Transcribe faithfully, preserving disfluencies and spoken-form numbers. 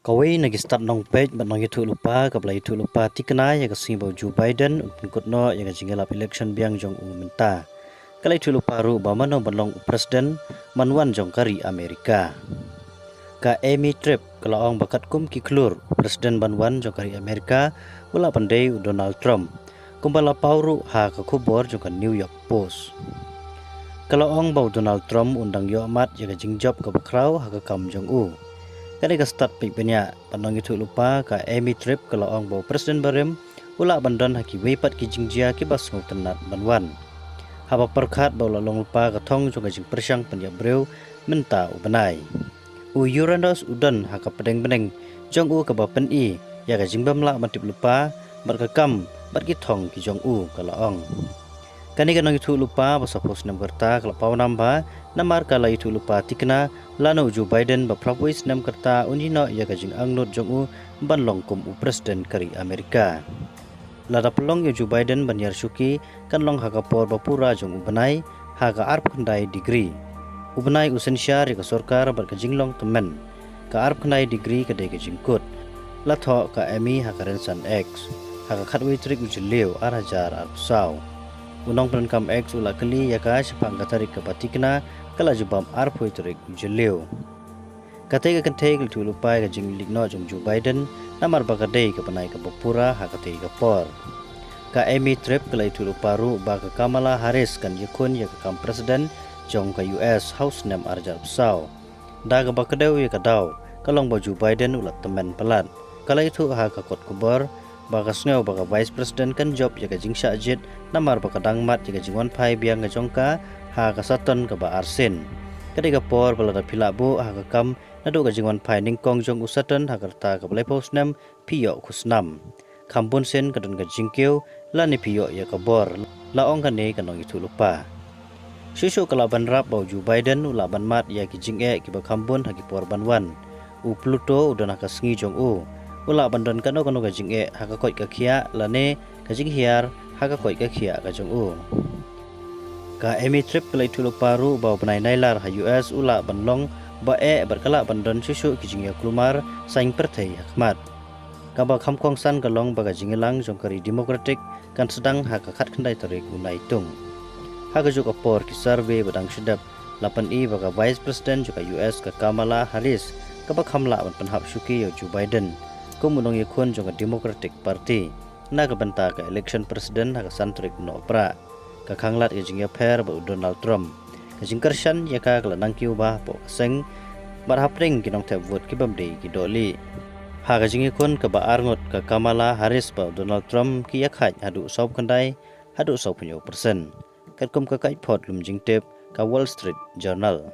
Kawei na ki stad nongpeit bad nongïathuhlypa kaba la ïathuhlypa thikna ïa ka sngi ba u Joe Biden un pynkut noh ïa ka jingïalap election biang jong u mynta, ka la ïathuhlypa ruh ba mano ban long u president ban wan jong ka ri Amerika. Ka Amy Tripp ka la ong ba katkum ki khlur u president ban wan jong ka ri Amerika u la pyndei u Donald Trump, kumba la paw ruh ha ka khubor jong ka New York Post. Ka la ong ba u Donald Trump un dang ïoh mad ïa ka jingjop kaba khraw ha ka kam jong u. Kane ka stad peit bniah bad nongïathuhlypa ka Amy Tripp ka la ong ba u president barim u lah ban don ha kiwei pat ki jingjia kiba sngewtynnat ban wan, haba pyrkhat ba u la long lypa ka thong jong ka jingpyrshang pynïap briew mynta u bnai. U Uranus u don ha ka pdeng bneng jong u kaba pyni ïa ka jingbym lah ban tip lypa bad ka kam bad ki thong ki jong u, ka la ong. Kane ka nongïathuhlypa ba saphew snem ka rta ka la paw nam bha namar ka la ïathuhlypa thikna lano u Joe Biden ba phraphew snem ka rta un ïehnoh ïa ka jingangnud jong u ban long kum u president ka ri Amerika. Lada pynlong ïa u Joe Biden ban hiar shuki kan long ha ka por ba pura jong u bnai ha ka arphew khyndai degree. U bnai u synshar ïa ka sorkar bad ka jinglong tymmen. Ka arphew khyndai degree ka dei ka jingkut, la thoh ka Amy ha ka rynsan X ha ka khatwei tarik u Jylliew ar hajar arphew saw. U nongpyndonkam X u la kylli ïa ka shaphang ka tarik kaba thikna ka la jubab arphew tarik u Jylliew. Katei ka kynthei ka la ïathuhlypa ïa ka jingleit noh jong u Joe Biden namar ba ka dei ka bnai kaba pura ha katei ka por. Ka Amy Tripp ka la ïathuhlypa ruh ba ka Kamala Harris kan ïakhun ïa ka kam president jong ka U S ha u snem ar hajar arphew saw. Da kaba kdew ïa ka daw ka long ba u Joe Biden u la tymmen palat. Ka la ïathuh ha ka kot khubor ba ka sngew ba ka vice president kan jop ïa ka jingshah jied namar ba ka dang mad ïa ka jingwanphai biang ka jong ka ha ka saturn kaba arsien. Ka dei ka por ba lada phi lah buh ha ka kam naduh ka jingwanphai nyngkong jong u saturn ha ka rta kaba laiphew snem phi ïoh khusnam. Kham bunsien ka don ka jingkiew lane phi ïoh ïa ka bor, la ong kane ka nongïathuhlypa. Shuh shuh ka lah ban rap ba u Joe Biden u lah ban mad ïa ki jingeh kiba kham bun ha ki por ban wan. U Pluto u don ha ka sngi jong u. U lah ban don kano kano ka jingeh ha ka koit ka khiah lane ka jinghiar ha ka koit ka khiah ka jong u. Ka Amy Tripp ka la ïathuhlypa ruh ba u bnai Nailar ha U S u lah ban long ba eh bad ka lah ban don shuh shuh ki jingïakulmar saiñ pyrthei ha khmat. Kaba kham kongsan ka long ba ka jingïalang jong ka ri Democratic kan sdang ha ka khatkhyndai tarik u Naitung. Ha kajuh ka por ki survey ba dang shu dep la pyni ba ka Vice President jong ka U S ka Kamala Harris kaba kham lah ban pynhap shuki ïa u Joe Biden kum u nongïakhun jong ka Democratic Party na ka bynta ka election president ha ka san tarik u Nohprah. Ka khanglad ka jingïapher bad u Donald Trump. Ka jingkyrshan ïa ka ka la nang kiew bha hapoh ka seng bad hapdeng ki nongthep vote ki bym dei ki dohlieh. Ha ka jingïakhun kaba arngut, ka Kamala Harris bad u Donald Trump ki ïakhaid haduh sawphew khyndai haduh sawphew hynñiew percent, katkum ka kait phot lum jingtip ka Wall Street Journal.